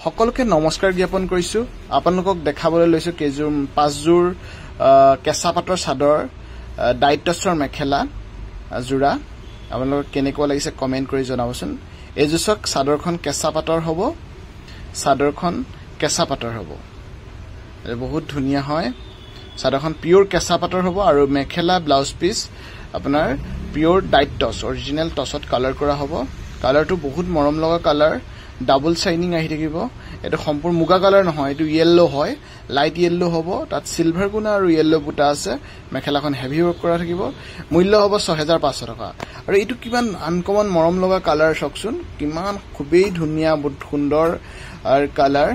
সকলোকে নমস্কাৰ জ্ঞাপন কৰিছোঁ। আপোনালোকক দেখাবলৈ লৈছোঁ কেইযোৰ পাঁচযোৰ কেঁচা পাটৰ চাদৰ, দায়িত্বস্বৰ মেখেলা যোৰা। আপোনালোকক কেনেকুৱা লাগিছে কমেণ্ট কৰি জনাবচোন। এইযোৰ চাওক, চাদৰখন কেঁচা পাটৰ হ'ব, চাদৰখন কেঁচা পাটৰ হ'ব, বহুত ধুনীয়া হয়। চাদৰখন পিয়'ৰ কেঁচা পাটৰ হ'ব আৰু মেখেলা ব্লাউজ পিচ আপোনাৰ পিয়'ৰ ডাইট টচ, অৰিজিনেল টচত কালাৰ কৰা হ'ব। কালাৰটো বহুত মৰম লগা কালাৰ, ডাবল চাইনিং আহি থাকিব। এইটো সম্পূৰ্ণ মুগা কালাৰ নহয়, এইটো য়েল্ল' হয়, লাইট য়েল্ল' হ'ব। তাত চিলভাৰ গুণা আৰু য়েল্ল' বুটা আছে। মেখেলাখন হেভি ৱৰ্ক কৰা থাকিব। মূল্য হ'ব 6500 টকা। আৰু এইটো কিমান আনকমন মৰম লগা কালাৰ চাওকচোন, কিমান খুবেই ধুনীয়া, বহুত সুন্দৰ কালাৰ।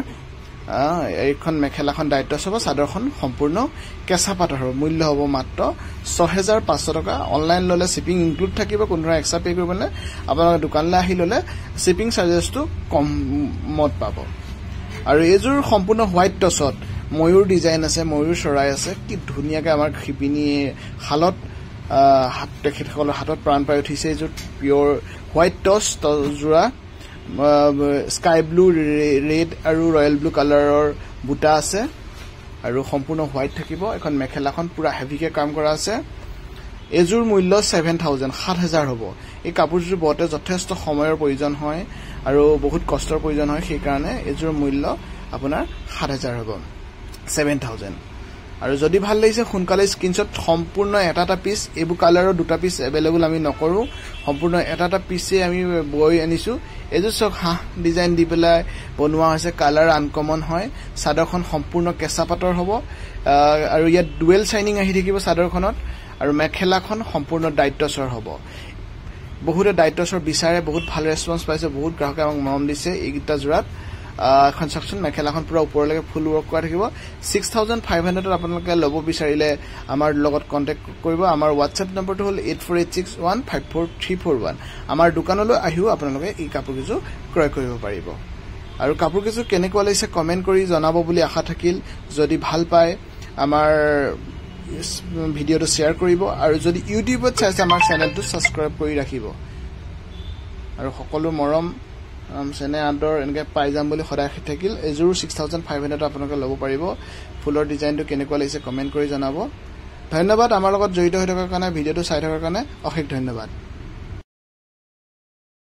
এইখন মেখেলাখন দায়িত্ব হ'ব, চাদৰখন সম্পূৰ্ণ কেঁচা পাটৰ হ'ব। মূল্য হ'ব মাত্ৰ 6500 টকা। অনলাইন ল'লে শ্বিপিং ইনক্লুড থাকিব, কোনো ধৰণৰ এক্সট্ৰা পে' কৰিব নালাগে। আপোনালোকে দোকানলৈ আহি ল'লে শ্বিপিং চাৰ্জেছটো কমত পাব। আৰু এইযোৰ সম্পূৰ্ণ হোৱাইট টচত ময়ূৰ ডিজাইন আছে, ময়ূৰ চৰাই আছে। কি ধুনীয়াকৈ আমাৰ শিপিনীয়ে শালত হাত তেখেতসকলৰ হাতত প্ৰাণ পাই উঠিছে। এইযোৰ পিয়'ৰ হোৱাইট টচ যোৰা স্কাই ব্লু, ৰেড আৰু ৰয়েল ব্লু কালাৰৰ বুটা আছে আৰু সম্পূৰ্ণ হোৱাইট থাকিব। এখন মেখেলাখন পুৰা হেভিকে কাম কৰা আছে। এইযোৰ মূল্য 7000, 7000 হ'ব। এই কাপোৰযোৰ বওঁতে যথেষ্ট সময়ৰ প্ৰয়োজন হয় আৰু বহুত কষ্টৰ প্ৰয়োজন হয়, সেইকাৰণে এইযোৰ মূল্য আপোনাৰ 7000 হ'ব, 7000। আৰু যদি ভাল লাগিছে সোনকালে স্ক্ৰীনশ্বট, সম্পূৰ্ণ এটা এটা পিচ, এইবোৰ কালাৰৰ দুটা পিচ এভেইলেবল আমি নকৰোঁ, সম্পূৰ্ণ এটা এটা পিচেই আমি বৈ আনিছোঁ। এইযোৰ চাওক, হাঁহ ডিজাইন দি পেলাই বনোৱা হৈছে, কালাৰ আনকমন হয়। চাদৰখন সম্পূৰ্ণ কেঁচা পাটৰ হ'ব আৰু ইয়াত ডুৱেল চাইনিং আহি থাকিব চাদৰখনত আৰু মেখেলাখন সম্পূৰ্ণ দায়িত্বচৰ হ'ব। বহুতে দায়িত্বচৰ বিচাৰে, বহুত ভাল ৰেচপন্স পাইছে, বহুত গ্ৰাহকে আমাক মৰম দিছে এইকেইটা যোৰাত। এখন চাওকচোন, মেখেলাখন পুৰা ওপৰলৈকে ফুল ৱৰ্ক কৰা থাকিব। 6500ত আপোনালোকে ল'ব বিচাৰিলে আমাৰ লগত কণ্টেক্ট কৰিব। আমাৰ হোৱাটছএপ নম্বৰটো হ'ল 8486154341। আমাৰ দোকানলৈ আহিও আপোনালোকে এই কাপোৰ কেইযোৰ ক্ৰয় কৰিব পাৰিব। আৰু কাপোৰ কেইযোৰ কেনেকুৱা লাগিছে কমেণ্ট কৰি জনাব বুলি আশা থাকিল। যদি ভাল পায় আমাৰ ভিডিঅ'টো শ্বেয়াৰ কৰিব আৰু যদি ইউটিউবত চাইছে আমাৰ চেনেলটো ছাবস্ক্ৰাইব কৰি ৰাখিব। আৰু সকলো মৰম চেনেহ আদৰ এনেকৈ পাই যাম বুলি সদায় থাকিল। এযোৰ 6500 আপোনালোকে ল'ব পাৰিব। ফুলৰ ডিজাইনটো কেনেকুৱা লাগিছে কমেণ্ট কৰি জনাব। ধন্যবাদ আমাৰ লগত জড়িত হৈ থকাৰ কাৰণে, ভিডিঅ'টো চাই থকাৰ কাৰণে অশেষ ধন্যবাদ।